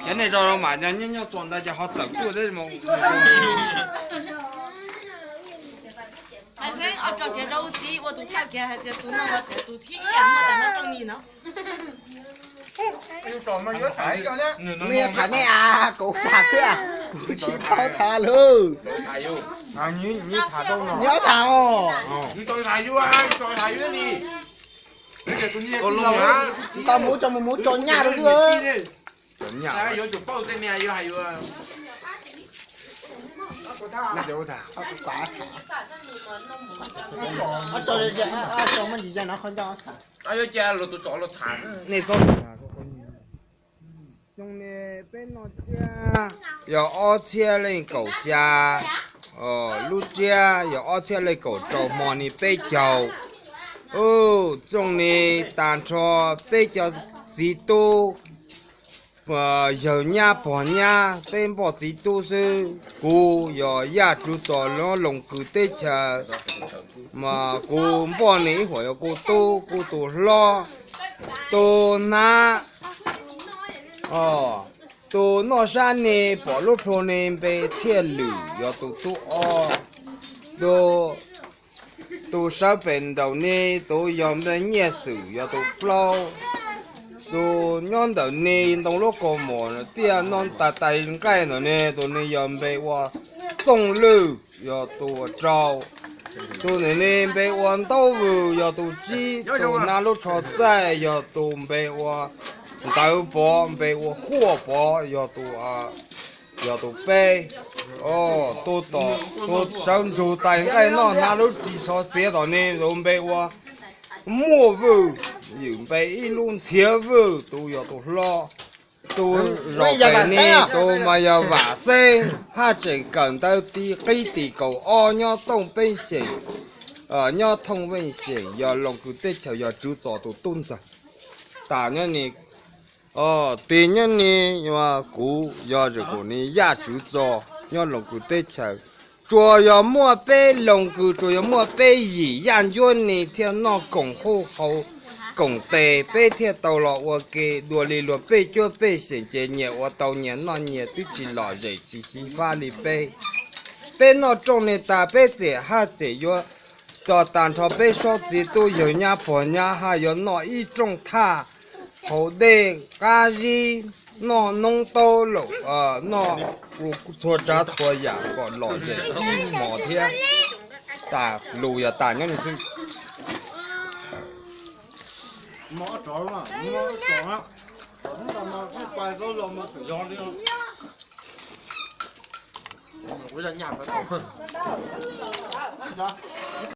Cov nej tso mas nyob nyob txog ntawd ces ho tawm tuaj thiab mas. Hais seb, ob tso kiag rau ub txiv ua tus thawj kiag hais tias tus no los tias tus thib ib muaj tag nrho rooj ni no. Nws tham nej as, kuv tham xwb, kuv tsis paub tham lawm. Nyob tham os. Tau mus tso mus mus tso nyaj rau xwb. Nej txhob, xyoo ne peb noj tsiab yog ob txhiab leej kaum xya, lub tsiab yog ob txhiab leej kaum rau, hmo ni peb caug. Txooj ni tag nrho peb cov txiv tub, yawg nyab pog nyab, peb npoj txiv tub xwb. Kuv yog Yaj Tswv Txos, Loos Kws teb chaws, mas kuv npoj ne ib huam yog kuv tub, kuv tus hlob, tus hnab, tus noj sab ne pom lub plhu ne npe Txhiaj Lwm yog tus tub ob, tus tus sawv pem nraum ne tus yog npe Nyiaj Xwm yog tus plaub, tus nyob ntawm ne ntoo lub kaus mom tiaj noj tas tais nqaij ntawm ne tus ne yog npe ua Txooj Lwj yog tus rau, tus ntawm ne npe ua Ntaub Vwm yog tus tsib, tus hnav lub tsho txaij yog tus npe ua Ntawv Pov, npe ua Huaj Pov yog tus yog tus peb. Tus sawv ntsug tais nqaij noj hnav lub ris tsho txiav tom ne tus npe ua Muaj Vwj, ywm npe ib lub Ntxhiav Vwj tus yog tus hlob. Tus zaum pem ne tus mas yog Vam Xeb, haj tseem kawm ntawv ti qib tim kaum ob nyob Tooj Peeb Xeem, nyob Thooj Veej Xeem, yog Loos Kws teb chaws, yog Tswv Txos tus tub ntxawg. Tas nyob ni, tis nyob ni, kuv yog Zwm Kaum ni Yaj Tswv Txos nyob Loos Kws teb chaws. Tsuas yog muaj peb Loos Kws, tsuas yog muaj peb yim Yaj Ncuab ni thiaj noj koom qub haus koom tes, peb thiaj tau los ua ke dua li luag pej cuab pej xeem ces nyias ua tau nyias noj, nyias twb tsis lom zem tsis xyiv fab li peb. Peb noj rooj ni tas peb txawm haj txawm yuav tos tag nrho peb sob txiv tub yawg nyab pog nyab haj yuav noj ib rooj thaj, haus dej qab zib, noj noob taub, noj txhua tsav txhua yam kom lom zem ib hmos thiab. Tas lus yog tas nyob ni xwb.